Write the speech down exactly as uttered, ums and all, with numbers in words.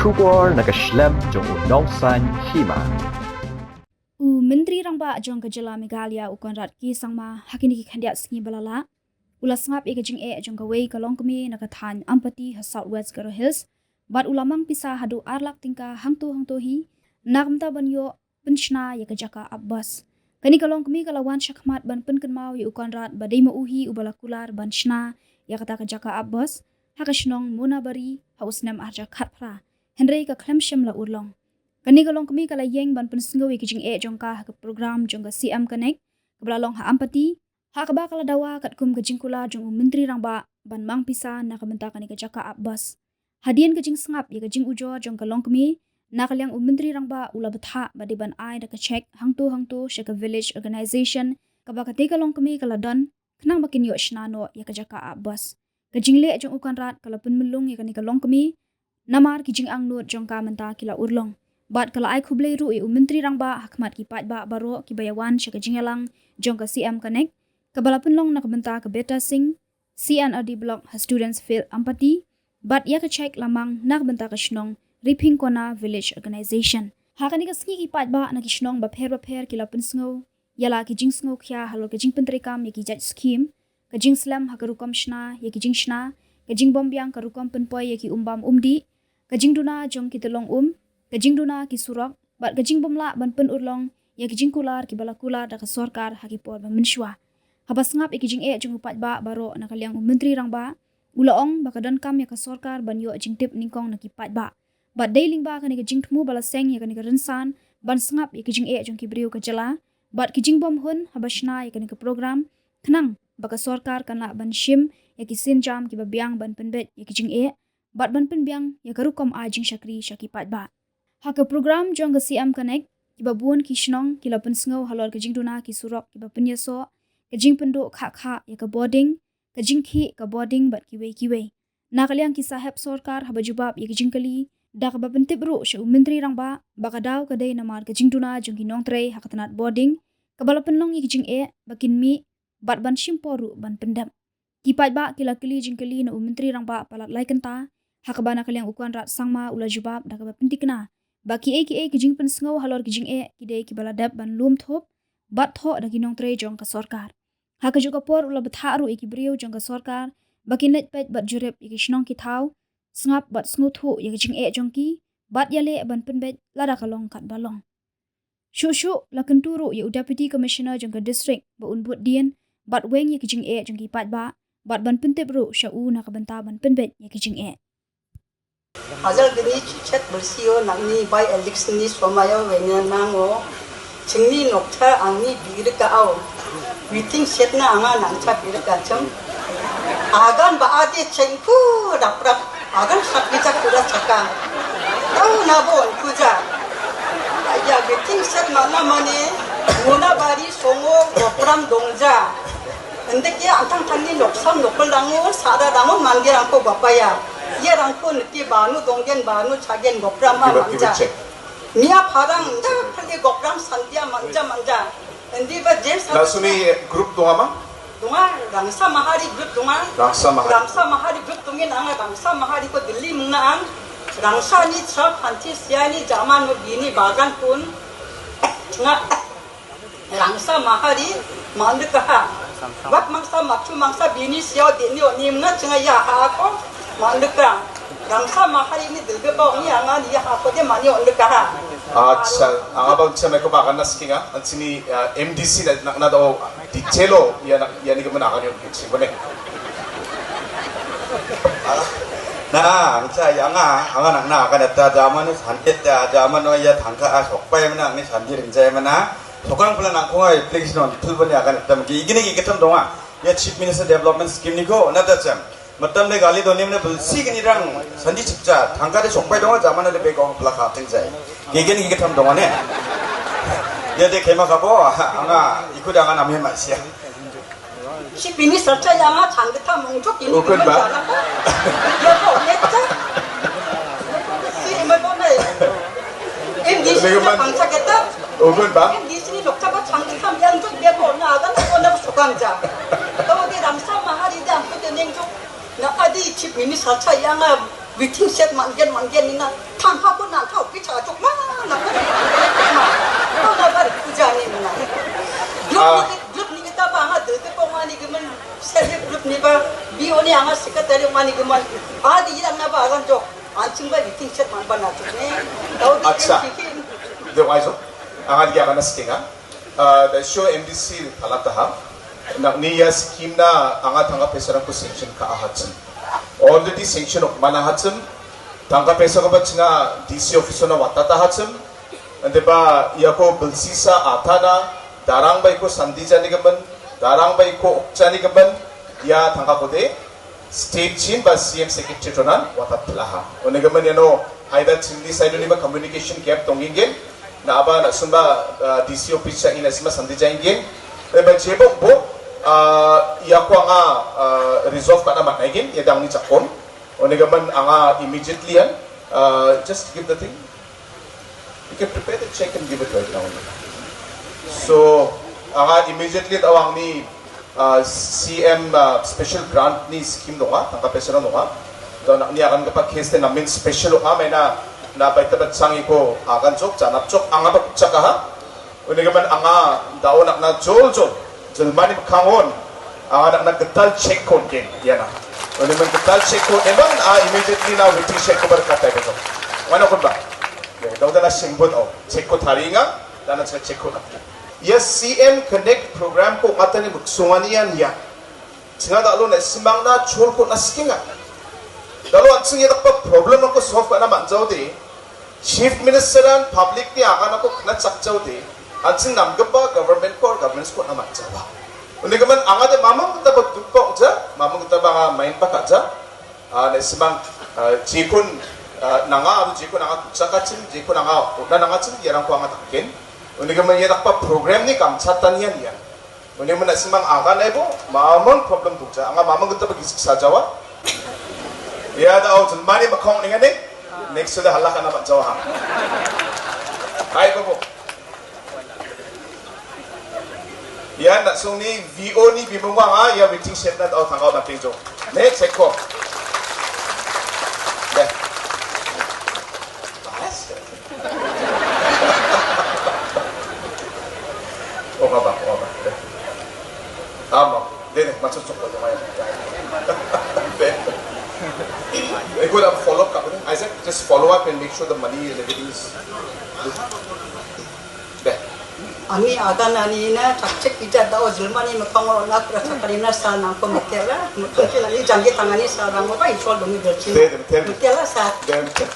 Khubor na ka shlem jong u Nongsaiñ Hima. U Myntri Rangbah jong ka jylla Meghalaya u Conrad K Sangma ha kine ki khyndiat sngi ba la lah u la sngap ïa ka jingeh jong kawei ka longkmie na ka thaiñ Ampati ha South West Garo Hills bad u la mang pisa haduh ar lak tyngka hangto hangto hi na ka bynta ban ïoh pynshna ïa ka jaka ap bus. Kane ka longkmie ka la wan shakhmat ban pynkynmaw ïa u Conrad ba dei ma u hi uba la kular ban shna ïa kata ka jaka ap bus ha ka shnong Monabari ha u snem ar hajar khatphra, hynrei ka khlem shym la urlong. Kane ka longkmie ka la ïeng ban pynsngew ïa ka jingeh jong ka ha ka program jong ka C M Connect kaba la long ha Ampati, ha kaba ka la dawa katkum ka jingkular jong u Myntri Rangbah ban mang pisa na ka bynta kane ka jaka ap bus. Hadien ka jingsngap ïa ka jingujor jong ka longkmie, na ka liang u Myntri Rangbah u la bthah ba dei ban ai da ka cheque hangto hangto sha ka village organization kaba katei ka longkmie ka la don, khnang ba kin ïoh shna noh ïa ka jaka ap bus. Ka jingleh jong u Conrad ka la pynmlung ïa kane ka longkmie namar ki jingangnud jong ka mynta ki la urlong. Bad ka la ai khublei ruh ïa u Myntri Rangbah ha khmat ki paidbah baroh kiba ïa wan sha ka jingïalang jong ka C M Connect kaba la pynlong na ka bynta ka Beta Singh C and R D Block ha Students Field Ampati, bad ïa ka cheque la mang na ka bynta ka shnong Riphingkona Village Organization. Ha kane ka sngi ki paidbah na ki shnong bapher bapher ki la pynsngew ïa la ki jingsngewkhia halor ka jingpyntreikam ïa ki jait skhim, ka jingslem ha ka rukom shna ïa ki jingshna, ka jingbymbiang ka rukom pynpoi ïa ki umbam umdih, ka jingduna jong ki tyllong um, ka jingduna ki surok, bad ka jingbymlah ban pynurlong ïa ki jingkular kiba la kular da ka sorkar ha ki por ba mynshuwa. Haba sngap ïa ki jingeh jong u paidbah baroh, na ka liang u Myntri Rangbah u la ong ba ka donkam ïa ka sorkar ban ïoh jingtip nyngkong na ki paidbah. Bad dei lyngba kane ka jingthmu ba la seng ïa kane ka rynsan ban sngap ïa ki jingeh jong ki briew ka jylla bad ki jingbymhun haba shna ïa kane ka program, khnang ba ka sorkar kan lah ban shim ïa ki sienjam kiba biang ban pynbeit ïa ki jingeh bad ban pynbiang ïa ka rukom ai jingshakri sha ki paidbah. Ha ka program jong ka C M Connect, kiba bun ki shnong ki la pynsngew halor ka jingduna ki surok kiba pynïasoh, ka jingpynduh khah khah ïa ka bording, ka jingkhih ka bording bad kiwei kiwei. Na ka liang ki sahep sorkar haba jubab ïa ka jingkylli, da kaba pyntip ruh sha u Myntri Rangbah ba ka daw ka dei namar ka jingduna jong ki nongtrei ha ka tnat bording kaba la pynlong ïa ka jingeh ba kin mih bad ban shim por ruh ban pyndep. Ki paidbah ki la kylli jingkylli na u Myntri Rangbah palat lai kynta, ha kaba na ka liang u Conrad Sangma u la jubab da kaba pynthikna ba kiei kiei ki jingpynsngew halor ki jingeh ki dei kiba la dep ban lum thup bad thoh da ki nongtrei jong ka sorkar. Ha kajuh ka por u la bthah ruh ïa ki briew jong ka sorkar ba kin leit peit bad jurip ïa ki shnong ki thaw, sngap bad sngewthuh ïa ki jingeh jong ki bad ïaleh ban pynbeit lada ka long katba long. Shuh shuh la kyntu ruh ïa u Deputy Commissioner jong ka district ba un bud dien bad weng ïa ki jingeh jong ki paidbah bad ban pyntip ruh sha u na ka bynta ban pynbeit ïa ki jingeh. Hajal gni chichet bersio nangni by election ni somaya wenya nango. Chingni nokta angni birka au. Waiting shed na anga nangcha birka chang. Agan ba ade chengku rap rap. Agan sakita kura chaka. Tau nabo kuja. Aya waiting shed mana mane. Monabari songo gopram dongja. Ende kia antang tani noksam nokol dangu, sada dangu mandir angko bapaya. Ia rangko neti banu donggen banu chagen gopram ma manja. Mia parang da pagi gopram sandia manja manja. Ende ba James. Lasuni group dong ama? Donga Rangsa Mahari group donga. Rangsa Mahari. Rangsa Mahari group dongin anga Rangsa Mahari ko Delhi muna ang. Rangsa ni chap hanti siani jaman mo bini bagan pun. Nga Rangsa Mahari mandka ha. Wat mangsa machu mangsa bini siaw dini o nimna chinga ya ha ko mandka. Rangsa Mahari ni dilga ba ni anga ni ya ha ko de mani o ndka ha. Acha, anga bang chama ko bagan nas kinga, an sini M D C na na do di chelo ya na ya ni kemana kan yo sini bone. Na, ang cha ya nga, anga nang na kan ta jaman santet ta jaman ya thangka a sokpai mana ni sandir jai mana. Sokang pula nangkong ai, please non, thul bani akan tam ki, igini ki ketam donga. Ya Chief Minister Development Scheme ni ko, na ta cham. Matam le gali doni mane bulsi gini rang, sandi chipcha, thangka de sokpai donga, jamana de bego pula khating jai. Ki igini ki ketam donga ne. Ya de kema kapo, anga, iku de anga namhe masia. Chief Minister cha ya nga thang kita mungjuk ini. Ukun ba. Ya ko ne cha. Si ma ko ne. M D C cha pang cha kita. Ukun ba. M D C ni lok cha ba thang kita yang juk bia ko na agan ko na sukan cha. Ko di Rangsa Mahari dang ko de neng juk. Na adi Chief Minister cha ya nga Waiting shed man gen man gen ni na. Thang ha ko na thau ki cha chok ma na. Ma na ba ku ja ni na. Group ni group ni kita ba nga de te ko ma ni gemen. Self help group ni ba. Bi oni anga secretary ma ni gemen. A di ila na ba ran jok. An ching ba waiting shed man ba na chok ni. Tau di Acha. Ki ki. De wai so. Anga di anga na skinga. Uh, the show M D C talata ha. Nangni ïa scheme na anga tangka pesa rang ko sanction ka ahatsem. Already sanction ok mana hatsem. Tangka pesa ko ba chinga D C office na watata hatsem. Ande ba ïa ko belsisa atana darang ba iko sandi jani gaman, darang ba iko ok jani gaman, ïa tangka ko de. State chin ba C M secretary tonan watat pelaha. One gaman yano haida chingli saiduni ba communication gap tongingen. Na aba na sumba uh, D C office cha ina sima sandi jaingen. Ba jebok bo uh, ya ko anga uh, resolve kana mat naigin ya dang ni chakon. One gaman anga immediately an uh, just give the thing. You can prepare the check and give it right now. So anga immediately tawang ni uh, C M uh, special grant ni scheme donga, tangka pesa donga. Don ni akan ka pa case te namin special donga mena na baita bat sangi ko akan chok, janap chok, anga ba chak aha. Uni gaman anga dau nak na jol jol, jol mani kangon, anga nak na getal check kon ken, ya na. Uni man getal check kon, emang a immediately na waiting check ko berkat ai betul. Mana kon ba? Ya, dau dana singbut au, check ko tharinga, dana check ko nak. Yes, C M Connect program ko ngata ni muksungani yan ya. Singa da lo na simang na chul ko na skinga. Da lo an singa da pa problem ko solve na manjau de. Chief Minister and public ni aga na ko kena chak jau de. An sing nam gepa government ko government ko na manjau ba. Uni gaman anga de mamang kita ba dukpa uja, mamang kita ba nga main pa kaja. Ah, ne simang ah, jikun ah, nanga aru jikun nanga kucha kachin, jikun nanga udah nanga chin, yarang ko anga takin. Uni gaman yadak pa program ni kam chatan yan ya. Uni mana simang aga na ibu, mamang problem buja, anga mamang kita bagi siksa jawa. Ya da au jun mani makong ni ngane. Next sudah halak anak jawa ha. Hai babu. Ya, na sung ni V O ni bimungwa nga, ya waiting shed na tau tangkau na pingjo. Ne, check ko. Deh. Bahas. Oh, ngaba, oh, ngaba. Deh. Tama. Deh, deh, masuk, masuk, masuk, masuk. Deh. Eh, gua dah follow up, Isaac, just follow up and make sure the money and everything is good. Deh. Ani adan ani na chakchek ija da o jilmani mekong o na kura chakari na sa nang ko mekela. Mekong kila ni janggi tangani sa rang o ba insol dumi berchi. Deh, deh, deh. Mekela sa. Deh, deh.